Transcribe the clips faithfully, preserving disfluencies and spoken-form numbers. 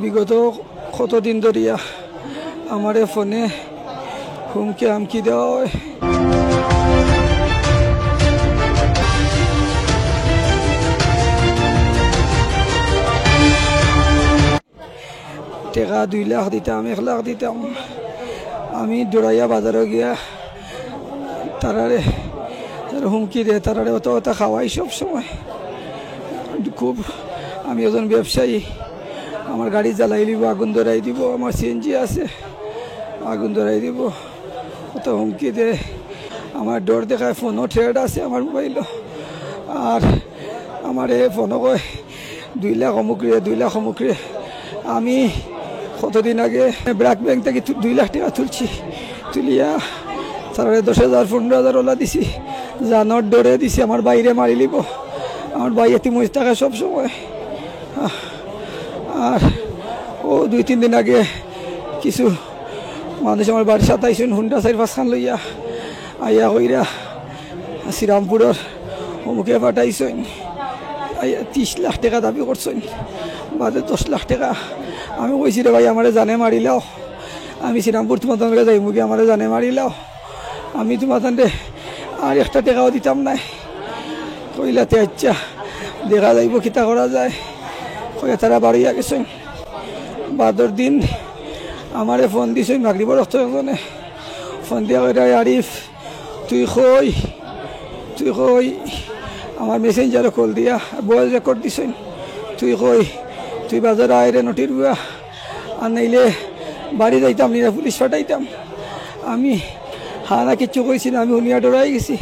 বিগত কতদিন ধরিয়া আমারে ফোনে হুমকি আমকি দেওয়া হয়। টেকা দুই লাখ দিতাম, এক লাখ দিতাম। আমি ডরাইয়া বাজারো গিয়া তারারে, তারা হুমকি দেয়, তারারে অত অত খাওয়াই সব সময়। খুব, আমি একজন ব্যবসায়ী, আমার গাড়ি জ্বালাই দিব, আগুন ধরাই দিব, আমার সিএনজি আছে, আগুন ধরাই দিব, অত হুমকি দেয়। আমার ডর দেখায়, ফোনও থ্রেট আছে আমার মোবাইলও। আর আমারে ফোনও কয়, "দুই লাখ অমুক রে, দুই লাখ অমুক রে।" আমি কতদিন আগে ব্র্যাক ব্যাংক থাকি তু-, দুই লাখ টেকা তুলছি, তুলিয়া তারারে দশ হাজার, পনেরো হাজার ওলা দিছি, জানর ডরে দিছি, আমার ভাইরে মারিলিবো। আমার ভাই এতিম অইয়া থাকে সব সময়। আহ, আর ও দুই তিন দিন আগে কিছু মানুষ আমার বাড়ির সাথে আইছইন, হুন্ডা চাইর পাঁচখান লইয়া আইয়া কইরা শ্রীরামপুরর অমুকে পাঠাইছইন, আইয়া ত্রিশ লাখ টেকা দাবি করছইন, বাদে দশ লাখ টেকা। আমি কইছি, "রে ভাই, আমারে জানে মারিলাও, আমি শ্রীরামপুর তুমার লগে যাইমুগি, আমারে জানে মারিলাও, আমি তুমার তানরে আর একটা টেকাও দিতাম নায়।" কইলা, "তে আচ্ছা, দেখা যাইবো কিতা করা যায়।" কইয়া তারা বারইয়া গেছইন। বাদর দিন আমারে ফোন দিছইন মাগরিবর অক্ত একজনে, ফোন দিয়া কইরা, "আরিফ, তুই কই, তুই কই?" আমার মেসেঞ্জারো কল দিয়া ভয়েস রেকর্ড দিছইন, "তুই কই, তুই বাজারো আয় রে নটির বুয়া, আর নাইলে বাড়ি যাইতাম নি, পুলিশ পাঠাইতাম।" আমি হারা কিচ্ছু কইছি না, আমি হুনিয়া ডরাই গেছি।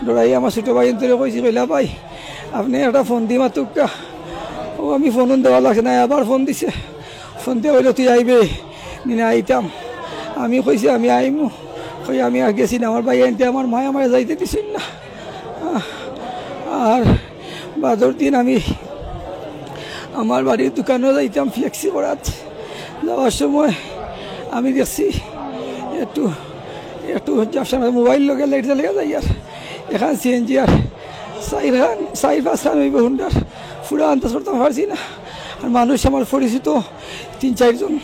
ডরাই আমার ছোট ভাইন্তরে কইছি, কইলা, "ভাই, আপনে একটা ফোন দি মাতুক্কা।" ও, আমি ফোন দেওয়া লাগছে না, আবার ফোন দিছে। ফোন দিয়া কইলো, "তুই আইবে নি না?" আইতাম। আমি কইছি, "আমি আইমু।" কই, "আমি আর গেছি না, আমার ভাইয়াইন্তে, আমার মায় আমারে যাইতে দিছইন না।" আহ, আর বাদর দিন আমি আমার বাড়ির দোকানো যাইতাম ফ্লেক্সি করাত। যাওয়ার সময় আমি দেখছি একটু, একটু ঝাপসা, মোবাইল লগে লাইট জ্বালিয়া যাইয়ার, এখান সিএনজি আর চাইরখান, চাইর পাঁচখান অইবো হুন্ডার, পুরা আন্দাজ করতাম পারছি না। আর মানুষ আমার পরিচিত তিন চাইরজন,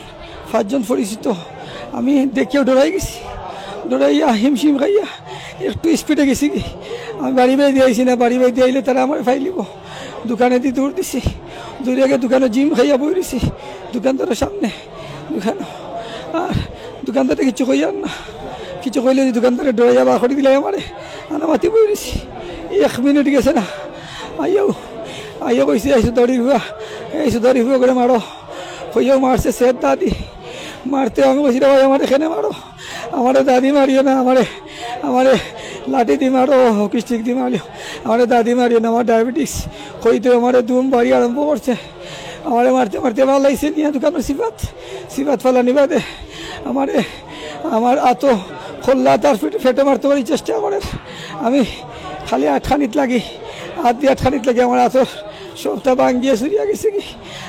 পাঁচজন পরিচিত, আমি দেখিয়াও ডরাই গেছি। ডরাইয়া হিমশিম খাইয়া একটু স্পিডে গেছিগি। আমি বাড়ি বাড়ি দিয়া আইছি না, বাড়ি বাড়ি দিয়া আইলে তারা আমারে পাইলিবো। দোকানেদি দৌড় দিছি, দৌড়িয়া গিয়া দোকানো জিম খাইয়া বই রইছি দোকানদারর সামনে। দোকান, আর দোকানদারে কিচ্ছু কইয়ার না, কিচ্ছু কইলে যে দোকানদারে ডরাইয়া বার করি দিলাই আমারে। আনা মাতি বই রইছি, এক মিনিট গেছে না, আইয়াও, আইয়া কইছে, "এই সুদারি হুয়া, এই সুদারি হুয়া করে মারো।" কইয়াও মারছে সের দাদি। মারতে আমি কইছি, "রে ভাই, আমারে কেনে মারো, আমারে দাদি মারিও না, আমারে, আমারে লাঠি দি মারো, হকি স্টিক দি মারিও, আমারে দাদি মারিও না, আমার ডায়াবেটিস।" কইতে আমারে দুম বাড়ি আরম্ভ করছে। আমারে মারতে মারতে ভালা লাগছে, নিয়া দোকানর সিফাত, সিফাত ফালানি বাদে আমারে, আমার আতো খোল্লা তার পেটে, পেটে মারতে করি চেষ্টা করের। আমি খালি আটখানিত লাগি, আত দি আটখানিত লাগি আমার আতর সবটা ভাঙ্গিয়া চুরিয়া গেছেগি।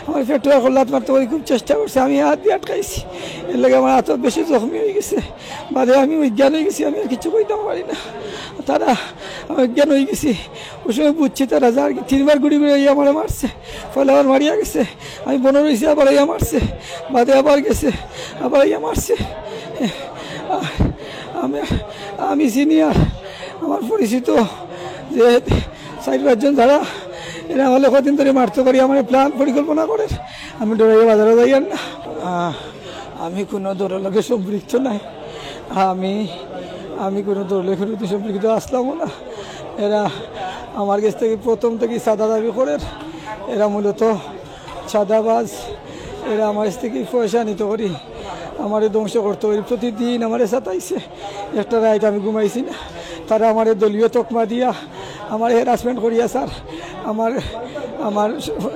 আমার পেটো আর খোল্লাত মারতে করি খুব চেষ্টা করছে, আমি আত দি আটকাইছি, এর লাগি আমার আতর বেশি জখমি অইগেছে। বাদে আমি অজ্ঞান অইগেছি, আমি আর কিচ্ছু কইতাম পারি না। তারা, আমি অজ্ঞান অইগেছি, ওই সময় বুঝছি তারা যার কি তিনবার গুড়ি গুড়ি আইয়া আমারে মারছে। পয়লা আবার মারিয়া গেছে, আমি বনো রইছি, আবার আইয়া মারছে, বাদে আবার গেছে, আবার আইয়া মারছে। আর আমি, আমি সিনিয়র, আমার পরিচিত যে চাইর পাঁচজন যারা, এরা আমারে কদিন ধরি মারতো করি, আমারে প্ল্যান পরিকল্পনা করের, আমি ডরাইয়া বাজারো যাইয়ার না। আহ, আমি কুনু দলর লগে সম্পৃক্ত নায়, আমি, আমি কুনু দলর লগে কুনুদিন সম্পৃক্ত আছলামও না। এরা আমার গেছ থাকি প্রথম থাকি চাঁদা দাবি করের, এরা মূলত চাঁদাবাজ। এরা আমার গেছ থাকি পয়সা নিতো করি, আমারে ধ্বংস করতো করি, প্রতিদিন আমারে সাতাইছে। একটা রাইত আমি ঘুমাইছি না। তারা আমারে দলীয় তকমা দিয়া আমারে হ্যারাসমেন্ট করিয়া, স্যার, আমার, আমার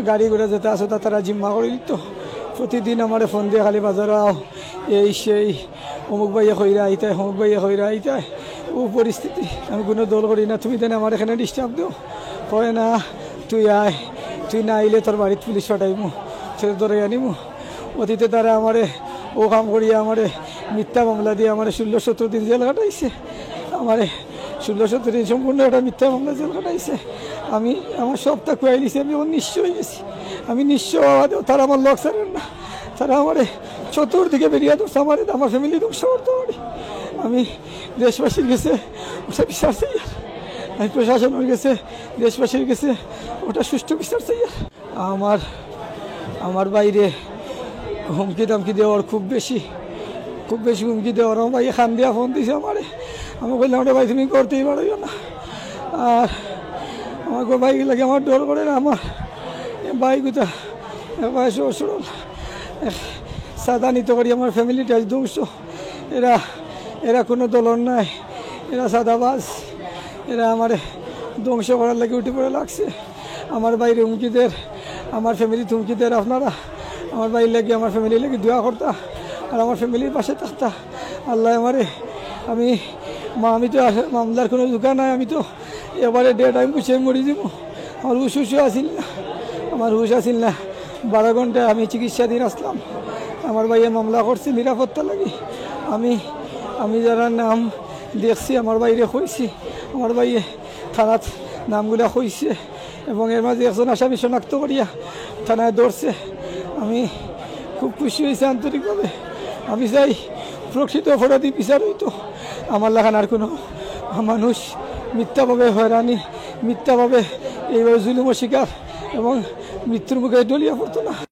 গাড়ি ঘোড়া যেতা আছে, তা তারা জিম্মা করি দিতো। প্রতিদিন আমারে ফোন দিয়া খালি, "বাজারো আও, এই সেই, অমুক ভাইয়ে কইরা আইতায়, অমুক ভাইয়ে কইরা আইতায়।" ও পরিস্থিতি, আমি কুনু দল করি না, তুমি যেন আমারে কেনে ডিস্টার্ব দেও। কয়, "না, তুই আয়, তুই না আইলে তোর বাড়িত পুলিশ পাঠাইমু, তোরে ধরাইয়া নিমু।" অতীতে তারা আমারে ও কাম করিয়া আমারে মিথ্যা মামলা দিয়া আমারে ষোলো সতেরো দিন জেল কাটাইছে। আমারে ষোলো সতেরো দিন সম্পূর্ণ একটা মিথ্যা মামলা জেল কাটাইছে। আমি আমার সবটা খুয়াই লিছি, আমি এখন নিঃস্ব অইগেছি। আমি নিঃস্ব অওয়া বাদেও তারা আমার লগ ছাড়ের না। তারা আমারে চতুর্দিকে বেরিয়া ধরছে, আমারে আমার ফ্যামিলি ধ্বংস করতে পারে। আমি দেশবাসীর গেছে ওটা বিচার চাই। আমি প্রশাসনের গেছে, দেশবাসীর গেছে ওটা সুষ্ঠু বিচার চাই। আমার আমার বাইরে হুমকি টামকি দেওয়ার খুব বেশি, খুব বেশি হুমকি দেওয়ার। আমার ভাইয়ে কান দিয়া ফোন দিছে আমারে। আমি কইলাম, "ওটা ভাই, তুমি করতেই পারো না।" আর আমার গো ভাই লাগে আমার ডর করে না। আমার ভাই গুতা, ভাই শ্বশুর, সাদা নিতে করি আমার ফ্যামিলিটা ধ্বংস। এরা এরা কোনো দলর নাই, এরা সাদাবাজ। এরা আমারে ধ্বংস করার লাগি উঠে পড়ে লাগছে। আমার বাইরে হুমকি দের, আমার ফ্যামিলি হুমকি দের। আপনারা আমার বাইর লাগি, আমার ফ্যামিলির লাগি দোয়া করতা, আর আমার ফ্যামিলির পাশে থাকতা। আল্লাহ আমারে, আমি মা আমি তো আর মামলার কোনো দোকান নাই। আমি তো এবারে ডেট আমি বুঝে মরি দিব। আমার হুশ হুশ আছিল না, আমার হুশ আছিল না। বারো ঘন্টা আমি চিকিৎসাধীন আসলাম। আমার ভাইয়ে মামলা করছে নিরাপত্তা লাগি। আমি আমি যারা নাম দেখছি, আমার বাইরে কইছি, আমার ভাইয়ে থানাত নামগুলা কইছে, এবং এর মাঝে একজন আসামি শনাক্ত করিয়া থানায় ধরছে। আমি খুব খুশি হয়েছি আন্তরিকভাবে। আমি চাই প্রকৃত অপরাধী বিচার হইতো। আমার লাখান আর কোনো মানুষ মিথ্যাভাবে হয়রানি, মিথ্যাভাবে এইভাবে জুলুমের শিকার এবং মৃত্যুর মুখে ডলিয়া পড়তো না।